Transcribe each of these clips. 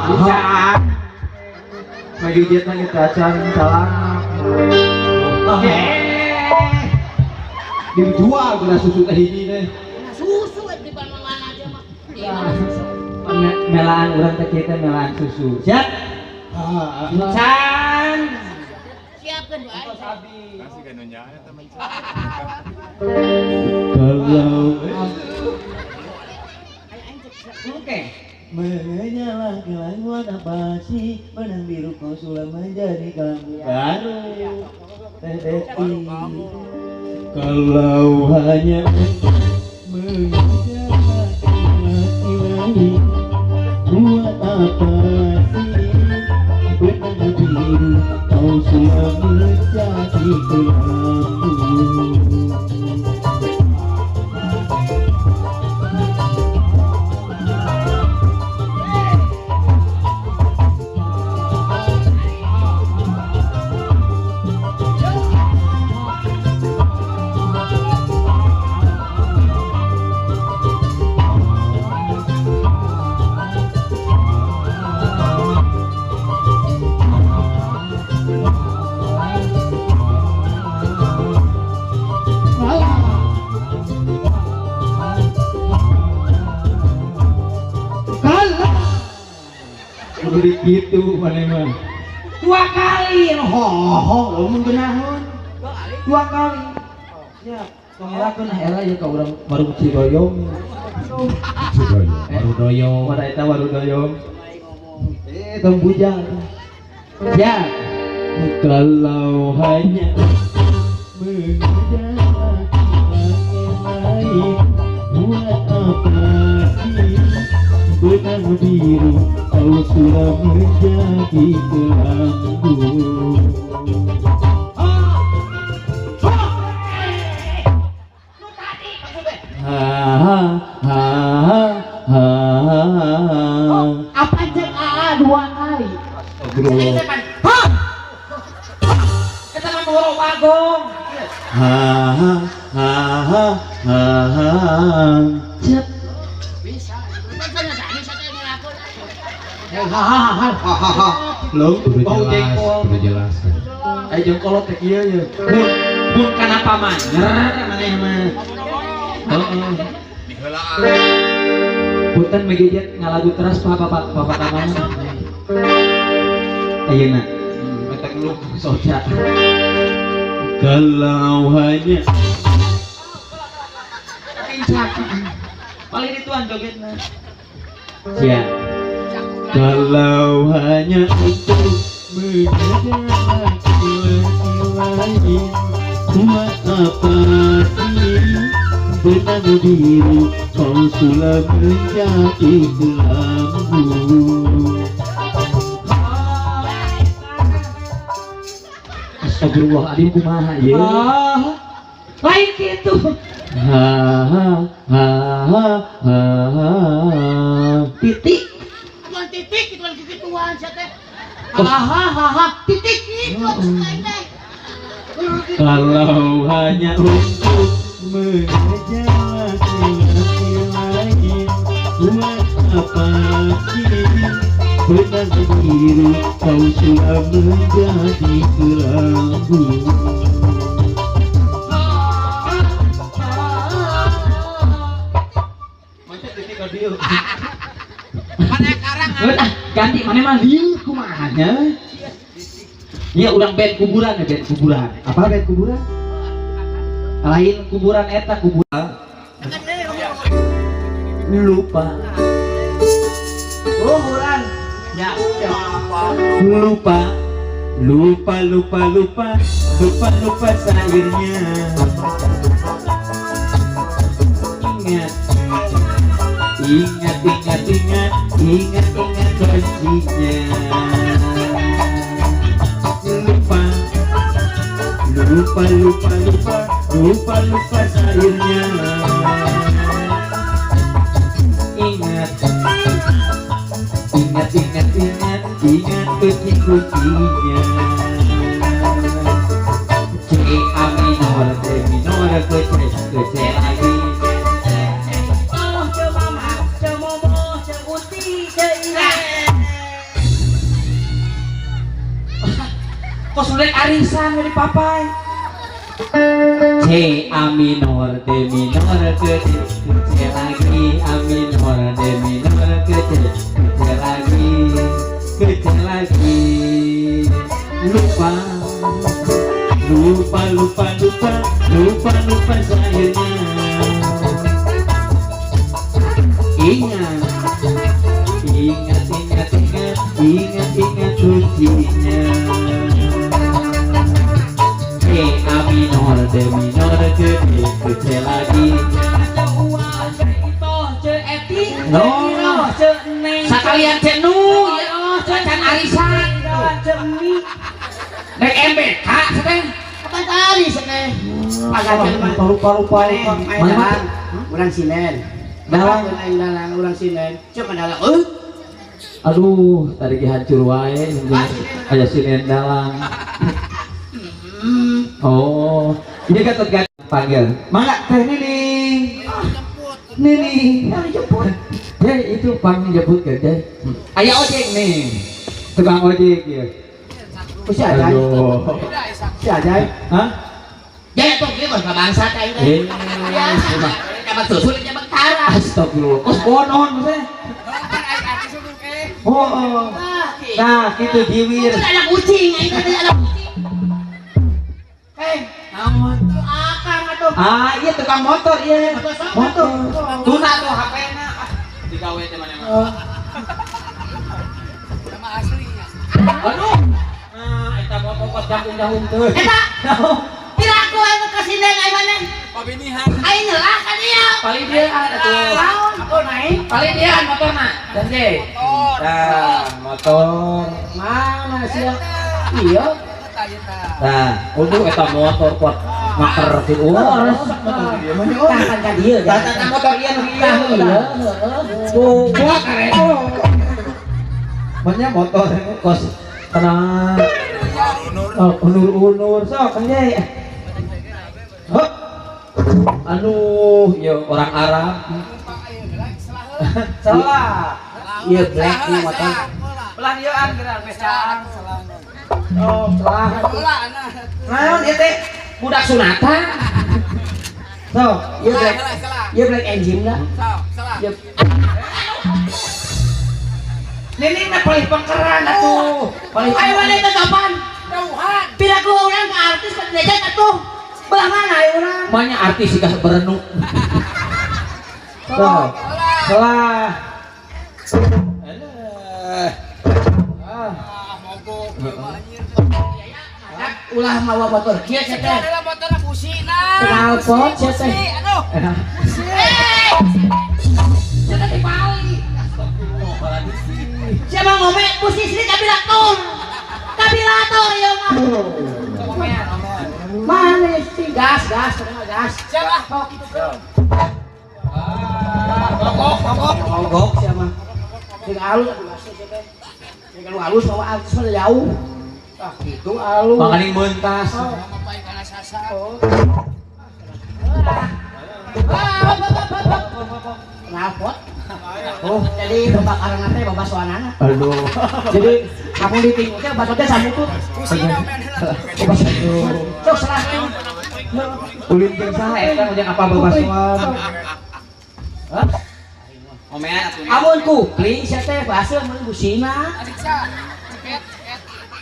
Bisa. Magigit na kita acan salah. Dijual guna susu teh hiji teh. Susu di mana aja mah. Di mana susu? Melaan urang teh kita melaan susu. Siap? Can. Siapkan doa. Kasih kan nanya teman. Kalau Oke. Menyala kelambu apa sih benang biru kau sulam menjadi kelambu baru. Teh Deti. Kalau hanya mengejar laki-laki buat apa sih benang biru kau sulam menjadi kelambu. Gitu mana mah dua kali ho ho mun geunahun dua kali ya panglakeun era ya ka urang baru Ciroyom Warudoyong. Mana eta Warudoyong tong bujang ya kalau hanya mengejar laki lain buat apa sih benang biru kau sudah menjadi kelambu. Ha ha ha ha ha. Apa cek AA dua kali? Astagfirullah. Eta mah moro bagong. Ha ha ha ha ha. Cep. Ha ha ha. Loh, bau jengkol. Udah jelas. Ayo jengkol teh kieu ye. Mun kana pamanyer maneh mah. Heeh. Diheulaan. Punten megejet ngalagu teras Pak Bapak Bapak kamana. Ayeuna. Eta geluh soca. Kalau hanya paling dituan jogetna. Siap. Kalau hanya untuk mengejar laki-laki lain buat apa sih benang biru kau sulam menjadi kelambu. Astagfirullahaladzim kumaha ye. Lain gitu. Ha ha ha ha ha. Titik. Titik itu lagi gituan sia teh. Hahaha, titik itu teh. Kalau hanya untuk mengejar laki-laki lain buat apa sih benang biru kau sudah menjadi kelambu. Udah ganti mana mah lieu kumaha nya. Ya urang band kuburan ya band kuburan. Apa band kuburan? Lain kuburan eta kuburan. Lupa. Kuburan. Ya. Lupa. Lupa lupa lupa lupa lupa sairnya. Ingat. Ingat ingat ingat ingat ingat kuncinya. Lupa lupa lupa lupa lupa lupa sairnya. Ingat ingat ingat ingat ingat kunci kuncinya. C A minor D minor ke C ke C lagi. Kos rek arisan we dipapai. C A minor D minor ke C, C lagi A minor D minor ke C, C lagi ke C lagi. Lupa lupa lupa lupa lupa lupa syairnya. Ingat ingat ingat ingat ingat ingat kuncinya. C A minor D minor ke D ke C lagi. C Itoh, C Eti, C No. Iroh, C Neng. Sekalian C Nu ya, can arisan. C Mi. Nek MBK seteh. Kapan tadi seteh? Lupa lupa lupa lupa. Mana dalang? Urang sinen. Dalang. Aing dalang urang sinen. Coba dalang. Eh, Aduh, tadi ge hancur wae. Aya sinen dalang. Oh, iya Gatot Gatot panggil. Mangga Teh Nining. Nining. dijemput. Jay, itu panggil jemput ke Jay. Aya ojek nih. Tukang ojek ya. Oh, si Ajay. Aduh. Si Ajay. Hah? Jay tuh kieu mah bangsa teh aing teh. Eh, Ya, dapat susu dapat tara. astagfirullah. Kos bonon maksudnya. Oh, oh. Nah, gitu jiwir. Itu anak kucing, aing teh anak kucing. Eh, Naon? akang atuh. Ah, iya tukang motor iya. Motor. Tuna tuh HP-na. Ah, digawe teh mana mah. Aduh. Nah, eta motor kos jangkung-jangkung teu. Eta, piraku anu ka sinen aing maneh. Pabinihan. Aing ngelah ka dia. Paling dia atuh. Naon? Aku naik. Paling dia motorna. Dan Jay. Nah, motor. Mana sih? Iya. Nah, udah eta motor kuat ngaker gitu. Wah, resep motor dia mah. Tah kan ka dieu. Tah tah motor ieu nu ieu. Tah iya, heeh. Tuh, kuat kare. Makanya motor kos tenang. Oh, unur-unur sok Kang Jay. Hop. Aduh, ya orang Arab. Salah. Iya black nih motor. Belah dieuan geura becaan. Oh, salah. Naon ieu teh? Budak sunatan. Sok, Iya black. Iya black engine lah. Iya. Nining na paling pengkeran atuh. Paling Ayo mana itu kapan? Piraku urang ke artis ke derajat atuh. Belah mana ayo urang? Banyak artis sih berenung. Sok. Salah. Alah. Ah. Ulah mawa motor kieu sia teh. Knalpot sia teh. Sudah dibalik. Sia mah ngome busi sini kabilator. Kabilator ieu mah. Mana sih gas gas gas. Siapa? Mogok, mogok. Mogok sia mah. Sing alus sia teh. Sing alus mawa artis mah jauh. Ah gitu alus. Makaning mentas. Knalpot. Oh, jadi kebakaran teh babasoanana. Aduh. Jadi kamu ditinggal teh baso teh samutut. Sok salah. Ulin jeung saha eta ujang apa babasoan? Hah? Omean atuh. Amun kupling sia teh baseuh mun busina.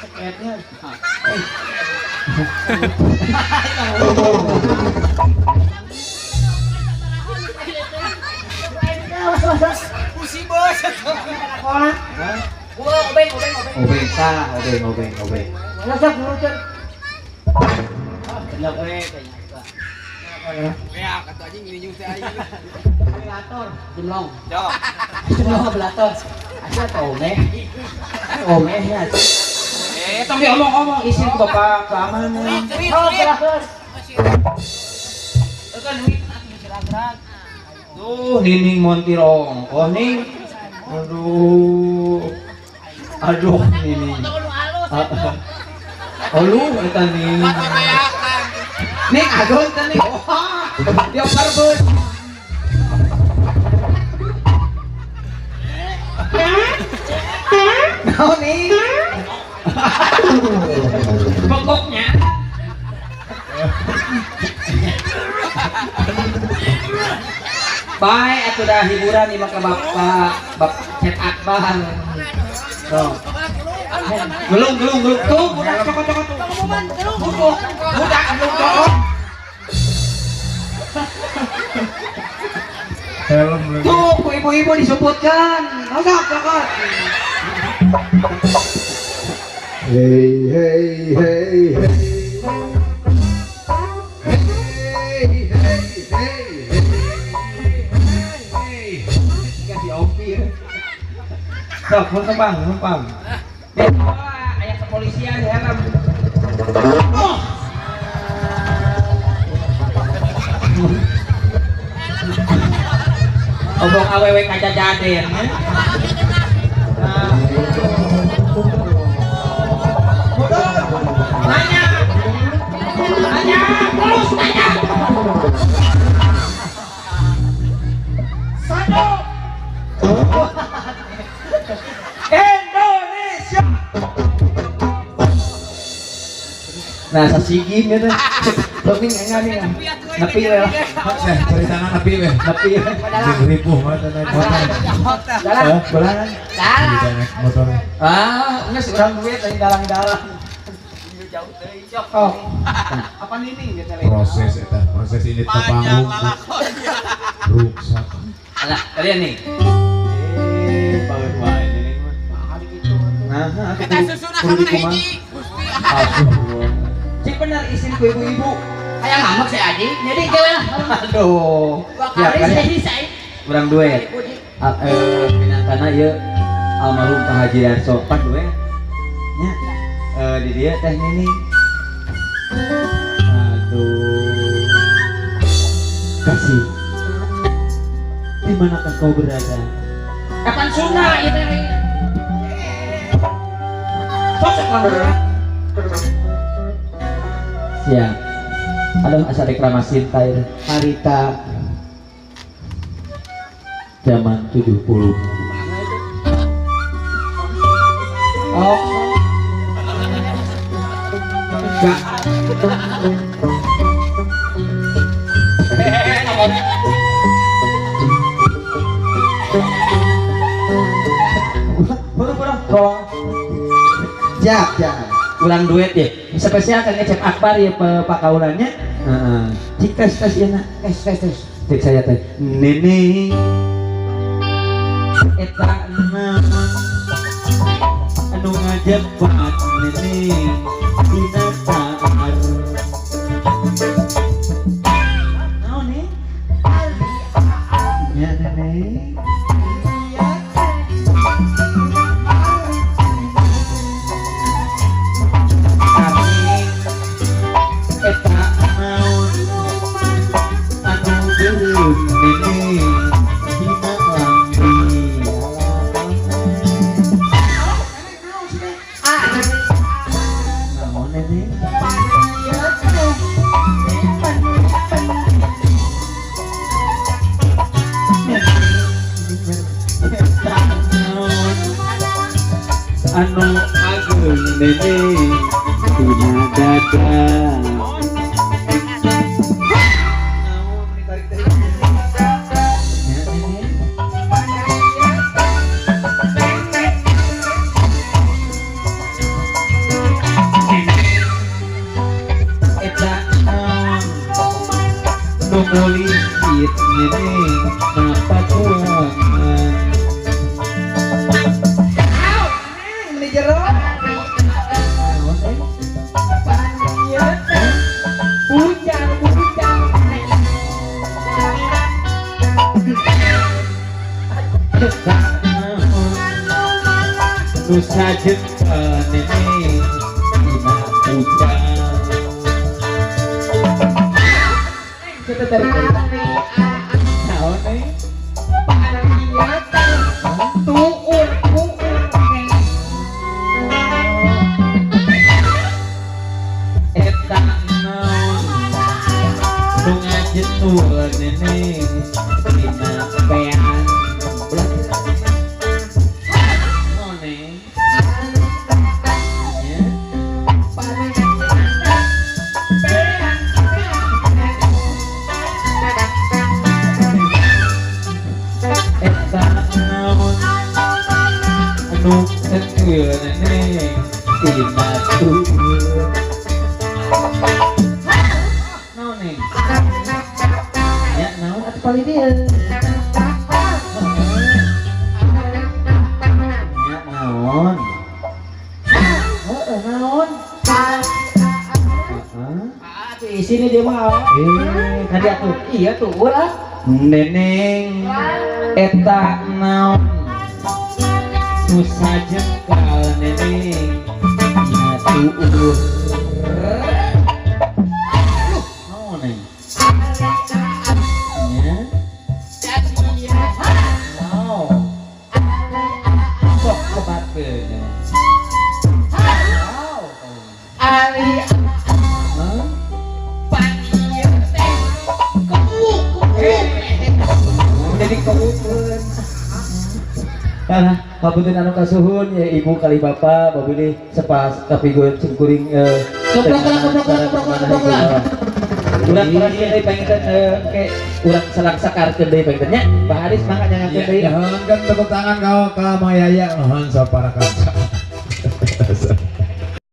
Ceketnya. Obeng, obeng, obeng. Obeng sah, obeng, obeng, obeng. Sok nurut. Bener we Ya, kata anjing ngirinyung teh aing. Belator, jemlong. Jemlong belator. Asa omeh. Omeh ya. Eh, tapi omong-omong isin ku bapak keamanan. Oh, belator. Tuh, Nining Montirong. Oh, Ning. Aduh. Aduh, Nining. Oh, lu eta Ning. Ning aduh eta Ning. Wah, dia karbon. Naon nih? Jongkoknya. Baik, atuh dah hiburan nih maka bapak bap Cep Akbar. Tuh. Gelung gelung gelung tuh budak cokot cokot tuh. Budak budak gelung cokot. Helm lagi. Tuh, ku ibu-ibu disebutkan. Cokot cokot. Hey hey hey hey. Hey hey hey hey. Kasih opi ya. Sok, numpang, numpang. Wah, aya kepolisian di helm. Oh. Obong awewe kajajaden. Nah. Nanya. Nanya, terus nanya. Satu. Indonesia. Nah, sasigim ya teh. Tapi enggak nih. Nepi we lah. Ceritana nepi we. Nepi we. Jeung ripuh mah teh naik motor. Dalang. Belah. Dalang. Naik motor. Ah, geus urang duit lain dalang-dalang. Oh. Apa ini gitu. Proses eta, proses ini teh panggung. Ruksak. Alah, kalian nih. Bagus wae ini mah. Nah, Eta susuna kana hiji. Gusti. Cik bener isin ku ibu-ibu. Kayak ngambek si Aji. Jadi kewe lah. Aduh. Dua kali saya saya. Urang duet. Minangkana ieu almarhum Pak Haji Darso pan duet. Nya. Di dieu teh Nining. Aduh. Kasih. Di manakah kau berada? Kapan sunah ieu teh? Sok sok lah. Siap. Aduh, asa reklamasi cinta itu. Harita zaman 70. Oh. Enggak. Buru-buru. Siap, siap. Ulang duet ya. Spesial kan Cep Akbar ya pakaulannya. Heeh. Cik tes tes ya nak. Tes tes tes. Cek saya teh. Nenek eta naon anu ngajebat nenek dina taar. Naon nih? Ya nenek. Anu ageung nenek dina dada. Eta naon nu mulisit nenek napa tuangan. Nusa jengkel nenek dina pujang. Kita tarik naon nih? Eta naon nu ngajetul nenek dina pean. Naon nih? Ya. Manuk tengkil neneng tina tuur. Naon neng? Ya naon atuh paling dieu? Ya naon? Heeh naon? Heeh. Ah, tuh isini dia mah. Eh, tadi atuh. Iya tuh, ah. Neneng eta naon? Nu sajengkal neneng tina tuur. Naon neng? Nya? Naon? Sok sebatkeun. Wow. Ari Hah? panggil teh kebuk kebuk. Jadi keukeun. Nah, hapunten anu kasuhun ya ibu kali bapak babili sepas kapigoy cingkuring Keprok lah, keprok lah, keprok lah, keprok lah. Urang urang deui panginten ke urang salaksakarkeun deui panginten nya. Pak Haris mangga nyangakeun deui. Ya, kan tepuk tangan kau ka Mang Yaya, mohon sapara kanca.